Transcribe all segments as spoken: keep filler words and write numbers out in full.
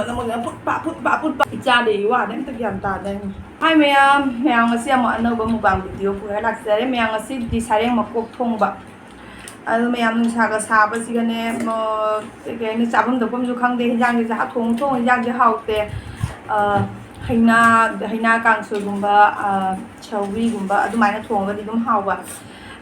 Food ꯄꯥ, food ꯄꯥ, food ꯄꯥ꯫ ꯏꯆꯥꯗꯒꯤ ꯋꯥꯅꯦ, ꯑꯝꯇ ꯒ꯭ꯌꯥꯟ ꯇꯥꯗꯦ꯫ ꯍꯥꯏ ꯃꯌꯥꯝ, ꯃꯌꯥꯝ ꯉꯁꯤ ꯑꯃꯨꯛ ꯑꯅꯧꯕ mukbang video ꯄꯨꯔ ꯂꯥꯛꯆꯔꯦ꯫ ꯃꯌꯥꯝ ꯉꯁꯤꯗꯤ ꯁꯔꯦꯡ ꯃꯀꯣꯛ ꯊꯣꯡꯕ꯫ ꯑꯗꯨ ꯃꯌꯥꯝ ꯅꯨꯡꯁꯥꯒ ꯁꯥꯕꯁꯤꯒꯅꯦ, ꯃ-, ꯀꯩ ꯀꯩ ꯍꯥꯏꯅꯤ, ꯆꯥꯐꯝ ꯊꯛꯐꯝꯁꯨ ꯈꯪꯗꯦ꯫ ꯍꯤꯟꯖꯥꯡꯁꯦ ꯆꯥ-, ꯊꯣꯡ ꯊꯣꯡ ꯍꯤꯟꯖꯥꯡꯁꯦ ꯍꯥꯎꯇꯦ꯫ ꯑ, ꯍꯩꯅꯥ, ꯍꯩꯅꯥ ꯀꯥꯡꯁꯣꯏꯒꯨꯝꯕ, ꯑ, ꯁꯧꯒ꯭ꯔꯤꯒꯨꯝꯕ ꯑꯗꯨꯃꯥꯏꯅ ꯊꯣꯡꯉꯒꯗꯤ ꯑꯗꯨꯝ ꯍꯥꯎꯕ꯫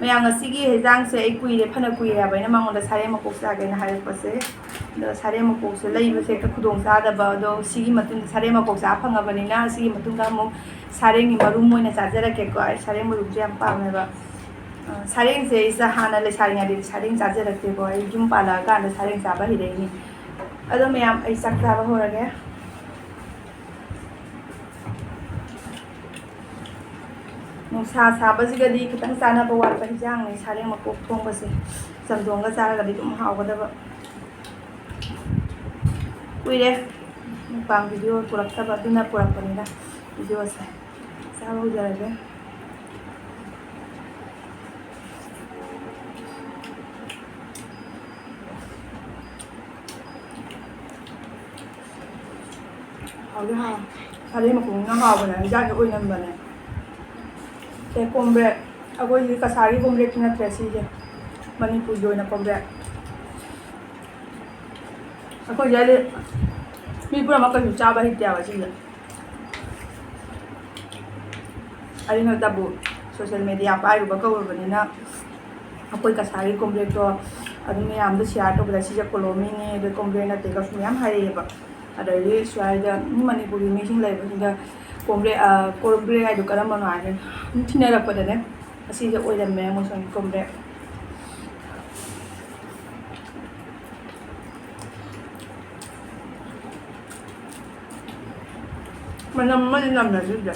ꯃꯌꯥꯝ ꯉꯁꯤꯒꯤ ꯍꯤꯟꯖꯥꯡꯁꯦ ꯑꯩ ꯀꯨꯏꯔꯦ, ꯐꯅ ꯀꯨꯏꯔꯦ ꯍꯥꯏꯕ ꯑꯩꯅ ꯃꯉꯣꯟꯗ ꯁꯔꯦꯡ ꯃꯀꯣꯛ ꯆꯥꯒꯦꯅ ꯍꯥꯏꯔꯛꯄꯁꯦ꯫ ꯑꯗꯣ ꯁꯔꯦꯡ ꯃꯀꯣꯛꯁꯦ ꯂꯩꯕꯁꯦ ꯍꯦꯛꯇ ꯈꯨꯗꯣꯡ ꯆꯥꯗꯕ꯫ ꯑꯗꯣ ꯁꯤꯒꯤ ꯃꯇꯨꯡꯗ ꯁꯔꯦꯡ ꯃꯀꯣꯛ ꯆꯥ ꯐꯪꯉꯕꯅꯤꯅ ꯁꯤꯒꯤ ꯃꯇꯨꯡꯗ ꯑꯃꯨꯛ ꯁꯔꯦꯡꯒꯤ ꯃꯔꯨꯝ ꯑꯣꯏꯅ ꯆꯥꯖꯔꯛꯀꯦꯀꯣ꯫ ꯑꯩ ꯁꯔꯦꯡ ꯃꯔꯨꯝꯁꯦ ꯌꯥꯝ ꯄꯥꯝꯃꯦꯕ꯫ ꯑ, ꯁꯔꯦꯡꯁꯦ ꯑꯩꯁꯦ ꯍꯥꯟꯅ ꯂꯩꯁꯥꯔꯤꯉꯩꯗꯗꯤ ꯁꯔꯦꯡ ꯆꯥꯖꯔꯛꯇꯦꯀꯣ꯫ ꯑꯩ ꯌꯨꯝ ꯄꯥꯜꯂꯛꯑꯀꯥꯟꯗ ꯁꯔꯦꯡ ꯆꯥꯕ ꯍꯩꯔꯛꯏꯅꯤ꯫ ꯑꯗꯣ ꯃꯌꯥꯝ, ꯑꯩ ꯆꯥꯛ ꯆꯥꯕ ꯍꯧꯔꯒꯦ꯫ ꯅꯨꯡꯁꯥ ꯁꯥꯕꯁꯤꯒꯗꯤ ꯈꯤꯇꯪ ꯆꯥꯅꯕ ꯋꯥꯠꯄ ꯍꯤꯟꯖꯥꯡꯅꯤ ꯁꯔꯦꯡ ꯃꯀꯣꯛ ꯊꯣꯡꯕꯁꯦ꯫ ꯆꯝꯊꯣꯡꯒ ꯆꯥꯔꯒꯗꯤ ꯑꯗꯨꯝ ꯍꯥꯎꯒꯗꯕ꯫ ꯀꯨꯏꯔꯦ mukbang video ꯄꯨꯔꯛꯇꯕ, ꯑꯗꯨꯅ ꯄꯨꯔꯛꯄꯅꯤꯗ videoꯁꯦ꯫ ꯆꯥꯕ ꯍꯧꯖꯔꯒꯦ꯫ ꯍꯥꯎꯗꯤ ꯍꯥꯎ꯫ ꯁꯔꯦꯡ ꯃꯈꯣꯡꯅ ꯍꯥꯎꯕꯅꯦ, ꯍꯤꯟꯖꯥꯡꯗꯤ ꯑꯣꯏꯅꯝꯕꯅꯦ꯫ ꯁꯦ ꯀꯣꯝꯕ꯭ꯔꯦꯛ, ꯑꯩꯈꯣꯏꯒꯤ ꯀꯁꯥꯔꯒꯤ ꯀꯣꯝꯕ꯭ꯔꯦꯛꯇꯤ ꯅꯠꯇ꯭ꯔꯦ ꯁꯤꯁꯦ, ꯃꯅꯤꯄꯨꯔꯒꯤ ꯑꯣꯏꯅ ꯀꯣꯝꯕ꯭ꯔꯦꯛ꯫ ꯑꯩꯈꯣꯏ ꯁ꯭ꯋꯥꯏꯗ ꯃꯤ ꯄꯨꯝꯅꯃꯛ ꯀꯩꯁꯨ ꯆꯥꯕ ꯍꯩꯇꯦꯕ ꯁꯤꯁꯦ꯫ ꯑꯩꯅ ꯇꯕꯨ social media ꯄꯥꯏꯔꯨꯕ ꯀꯧꯔꯕꯅꯤꯅ ꯑꯩꯈꯣꯏ ꯀꯁꯥꯔꯒꯤ ꯀꯣꯝꯕ꯭ꯔꯦꯛꯇꯣ ꯑꯗꯨꯝ ꯃꯌꯥꯝꯗ share ꯇꯧꯕꯗ ꯁꯤꯁꯦ ꯀꯣꯂꯣꯃꯤꯅꯤ, ꯑꯗꯩ ꯀꯣꯝꯕ꯭ꯔꯦꯛ ꯅꯠꯇꯦꯒꯁꯨ ꯃꯌꯥꯝ ꯍꯥꯏꯔꯛꯑꯦꯕ꯫ ꯑꯗꯩꯗꯤ ꯁ꯭ꯋꯥꯏꯗ ꯃꯤ ꯃꯅꯤꯄꯨꯔꯒꯤ ꯃꯤꯁꯤꯡ ꯂꯩꯕꯁꯤꯡꯗ ꯀꯣꯝꯕ꯭ꯔꯦꯛ, ꯑ, ꯀꯣꯝꯕ꯭ꯔꯦꯛ ꯍꯥꯏꯗꯣ ꯀꯔꯝꯕꯅꯣ ꯍꯥꯏꯅ ꯑꯗꯨꯝ ꯊꯤꯅꯔꯛꯄꯗꯅꯦ ꯑꯁꯤꯁꯦ ꯑꯣꯏꯔꯝꯃꯦ ꯃꯣꯏꯁꯣꯝꯒꯤ ꯀꯣꯝꯕ꯭ꯔꯦꯛ꯫ ꯃꯅꯝ ꯑꯃꯗꯤ ꯅꯝꯃꯦ ꯁꯤꯁꯦ꯫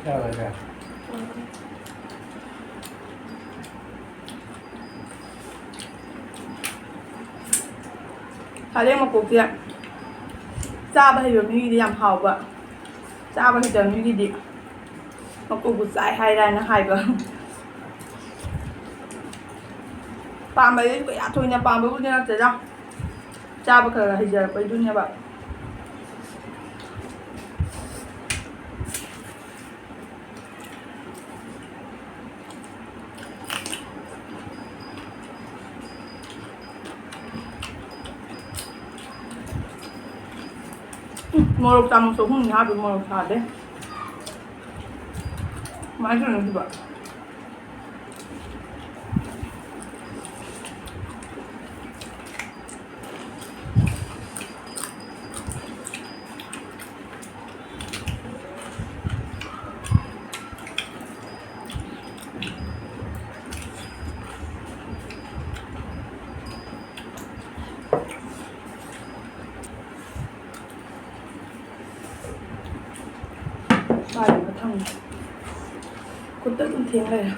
ꯌꯥꯔꯣꯏꯗ꯭ꯔꯥ? ꯊꯥꯔꯦꯛ ꯃꯀꯣꯛꯁꯦ ꯆꯥꯕ ꯍꯩꯕ ꯃꯤꯒꯤꯗꯤ ꯌꯥꯝ ꯍꯥꯎꯕ, ꯆꯥꯕ ꯍꯩꯇꯕ ꯃꯤꯒꯤꯗꯤ ꯃꯀꯣꯛꯄꯨ ꯆꯥꯏ ꯍꯥꯏꯔꯅ ꯍꯥꯏꯕ꯫ ꯄꯥꯝꯕꯗꯤ ꯀꯌꯥ ꯊꯣꯏꯅ ꯄꯥꯝꯕꯕꯨꯗꯤ ꯅꯠꯇꯦꯗ, ꯆꯥꯕ ꯈꯔ ꯈꯔ ꯍꯩꯖꯔꯛꯄꯩꯗꯨꯅꯦꯕ꯫ ꯎꯝ, ꯃꯣꯔꯣꯛ ꯆꯥꯃꯁ ꯑꯍꯨꯝꯅꯤ ꯍꯥꯞꯄꯤ, ꯃꯣꯔꯣꯛ ꯁꯥꯗꯦ꯫ ꯀꯃꯥꯏꯅ ꯇꯧꯔꯤꯅꯣ ꯁꯤꯕꯣ? ꯃꯥꯒꯤ ꯃꯊꯪ ꯈꯨꯠꯇ ꯑꯗꯨꯝ ꯊꯦꯡ ꯂꯩꯔꯦ꯫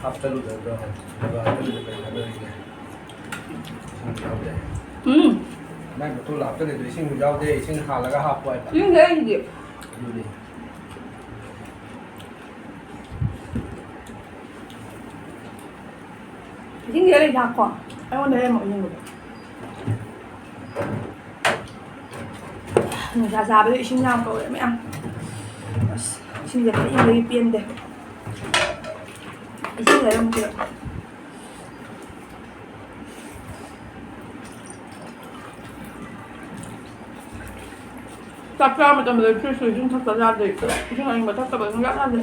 ꯍꯥꯞꯆꯜꯂꯨꯗꯕꯗꯣ, ꯑꯗꯨꯒ ꯍꯥꯞꯆꯜꯂꯨꯗꯕ ꯀꯩ ꯀꯥꯟꯅꯔꯤꯒꯦ? ꯏꯁꯤꯡ ꯌꯥꯎꯗꯦ꯫ ꯎꯝ꯫ ꯃꯥꯏ ꯕꯣꯇꯜ ꯍꯥꯞꯆꯜꯂꯤꯗꯣ ꯏꯁꯤꯡ ꯌꯥꯎꯗꯦ, ꯏꯁꯤꯡ ꯍꯥꯜꯂꯒ ꯍꯥꯞꯄꯣ ꯍꯥꯏꯕ꯫ ꯏꯁꯤꯡ ꯂꯩꯔꯤꯗꯤ꯫ ꯑꯗꯨꯅꯤ꯫ ꯏꯁꯤꯡꯁꯦ ꯑꯩ ꯂꯥꯛꯀꯣ꯫ ꯑꯩꯉꯣꯟꯗ ꯂꯩꯔꯝꯃꯣ ꯏꯁꯤꯡꯗꯨꯗꯤ꯫ ꯅꯨꯡꯁꯥ ꯁꯥꯕꯗ ꯏꯁꯤꯡ ꯌꯥꯝ ꯀꯧꯔꯦ ꯃꯌꯥꯝ꯫ ꯑꯁ, ꯏꯁꯤꯡꯁꯦ ꯊꯛꯅꯤꯡꯕꯒꯤ ꯄꯦꯟꯗꯦ꯫ ꯏꯁꯤꯡ ꯂꯩꯔꯝꯁꯤꯗ꯫ ꯆꯥꯛ ꯆꯥꯕ ꯃꯇꯝꯗ ꯐ꯭ꯔꯤꯖꯇ ꯏꯁꯤꯡ ꯊꯛꯇ ꯌꯥꯗꯦ꯫ ꯏꯁꯤꯡ ꯑꯏꯪꯕ ꯊꯛꯇꯕ ꯁꯨꯡꯌꯥ ꯌꯥꯗꯦ꯫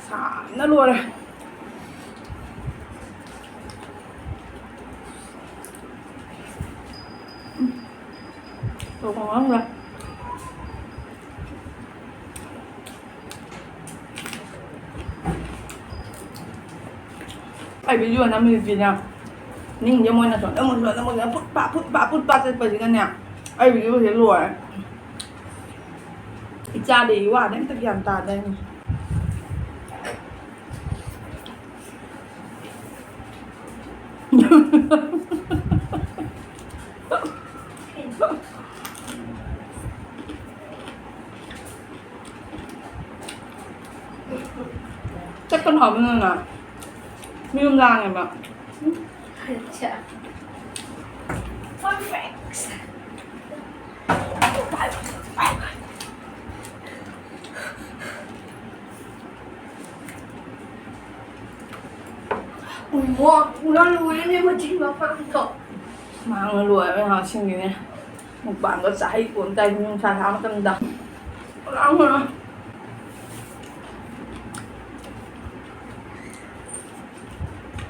ꯁꯥꯕꯅ ꯂꯣꯏꯔꯦ꯫ ꯇꯧꯐꯝ ꯈꯪꯗ꯭ꯔꯦ꯫ ꯑꯩ video ꯅꯝꯃꯤꯁꯤꯅ ꯅꯤꯡꯁꯦ ꯃꯣꯏꯅ ꯁꯣꯝꯗ ꯑꯃꯨꯛ ꯁꯣꯝꯗ ꯑꯃꯨꯛ ꯁꯣꯝꯗ ꯐꯨꯠ ꯐꯥ ꯐꯨꯠ ꯐꯥ ꯐꯨꯠ ꯐꯥ ꯆꯠꯄꯁꯤꯗꯅꯦ ꯑꯩ videoꯁꯦ ꯂꯣꯏꯔꯦ꯫ ꯏꯆꯥꯗꯤ ꯋꯥꯗ ꯑꯝꯇ ꯒ꯭ꯌꯥꯟ ꯇꯥꯗꯦ꯫ ꯆꯠꯀꯅꯨ ꯍꯥꯏꯕ ꯅꯪꯅ꯫ ꯃꯌꯨꯝ ꯂꯥꯡꯉꯦꯕ꯫ ꯎꯏꯃꯣ, ꯄꯨꯔꯥ ꯂꯣꯏꯔꯦꯅꯦ ꯃꯆꯤꯟ ꯃꯄꯥꯡꯗꯣ꯫ ꯃꯥꯡꯉ ꯂꯣꯏꯔꯦ ꯉꯥꯏꯍꯥꯛꯁꯤꯡꯒꯤꯅꯦ꯫ ꯃꯨꯛꯕꯥꯡꯒ ꯆꯥꯍꯩ ꯄꯣꯟ ꯇꯥꯏ ꯅꯨꯡꯁꯥ ꯁꯥ ꯃꯇꯝꯗ꯫ ꯄꯨꯔꯥ ꯂꯣꯏꯔꯦ꯫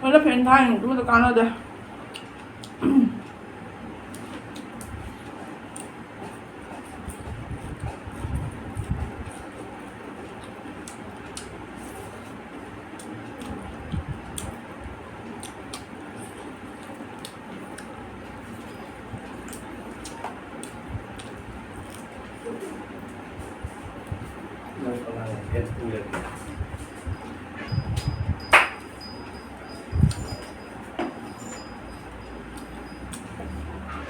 ꯃꯣꯏꯗ ꯐꯦꯟ ꯊꯥꯏꯅꯤ ꯑꯗꯨꯃꯗ ꯀꯥꯟꯅꯗꯦ꯫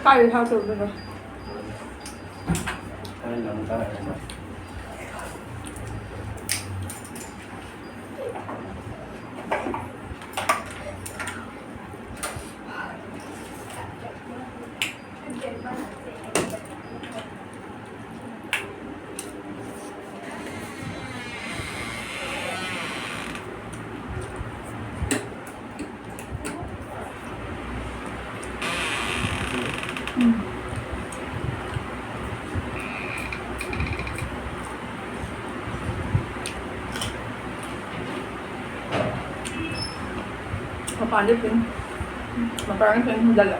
ꯀꯥꯏꯗ ꯊꯥꯛꯇꯣꯏꯕ? ꯃꯄꯥꯟꯗ ꯐꯦꯟ, ꯃꯄꯥꯟꯗ ꯐꯦꯟ ꯍꯨꯝꯖꯜꯂꯦ꯫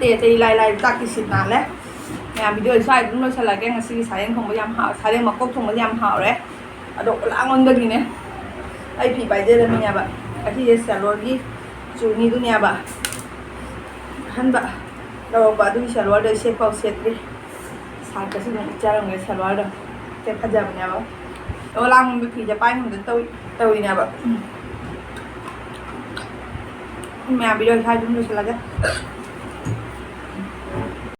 ꯑꯇꯩ ꯑꯇꯩ ꯏꯂꯥꯏ ꯂꯥꯏ ꯆꯥꯛꯇꯤ ꯁꯤꯠ ꯅꯥꯜꯂꯦ꯫ ꯃꯌꯥꯝ video ꯁ꯭ꯋꯥꯏꯗ ꯑꯗꯨꯝ ꯂꯣꯏꯁꯤꯜꯂꯒꯦ꯫ ꯉꯁꯤꯒꯤ ꯁꯥꯔꯦꯡ ꯊꯣꯡꯕ ꯌꯥꯝ ꯍꯥꯎ-, ꯁꯥꯔꯦꯡ ꯃꯀꯣꯛ ꯊꯣꯡꯕꯁꯦ ꯌꯥꯝ ꯍꯥꯎꯔꯦ꯫ ꯑꯗꯣ ꯂꯥꯡꯃꯟꯕꯒꯤꯅꯦ ꯑꯩ ꯐꯤ ꯄꯥꯏꯖꯔꯝꯃꯤꯅꯦꯕ꯫ ꯑꯁꯤꯁꯦ ꯁꯦꯂꯣꯟꯒꯤ ꯆꯨꯅꯤꯗꯨꯅꯦꯕ꯫ ꯑꯍꯟꯕ ꯂꯧꯔꯛꯄ ꯑꯗꯨꯒꯤ ꯁꯦꯂꯣꯟꯗꯣ ꯑꯩ ꯁꯦꯠꯐꯥꯎ ꯁꯦꯠꯇ꯭ꯔꯤ꯫ ꯁꯥꯔꯠꯀꯁꯨ ꯑꯗꯨꯝ ꯎꯠꯆꯔꯝꯒꯦ ꯁꯦꯂꯣꯟꯗꯣ꯫ ꯁꯦ ꯐꯖꯕꯅꯦꯕ꯫ ꯑꯗꯣ ꯂꯥꯡꯃꯟꯕ ꯐꯤꯁꯦ ꯄꯥꯏ ꯉꯝꯗ ꯇꯧ-, ꯇꯧꯔꯤꯅꯦꯕ꯫ ꯎꯝ꯫ ꯃꯌꯥꯝ video ꯁ꯭ꯋꯥꯏꯗ ꯑꯗꯨꯝ ꯂꯣꯏꯁꯤꯜꯂꯒꯦ꯫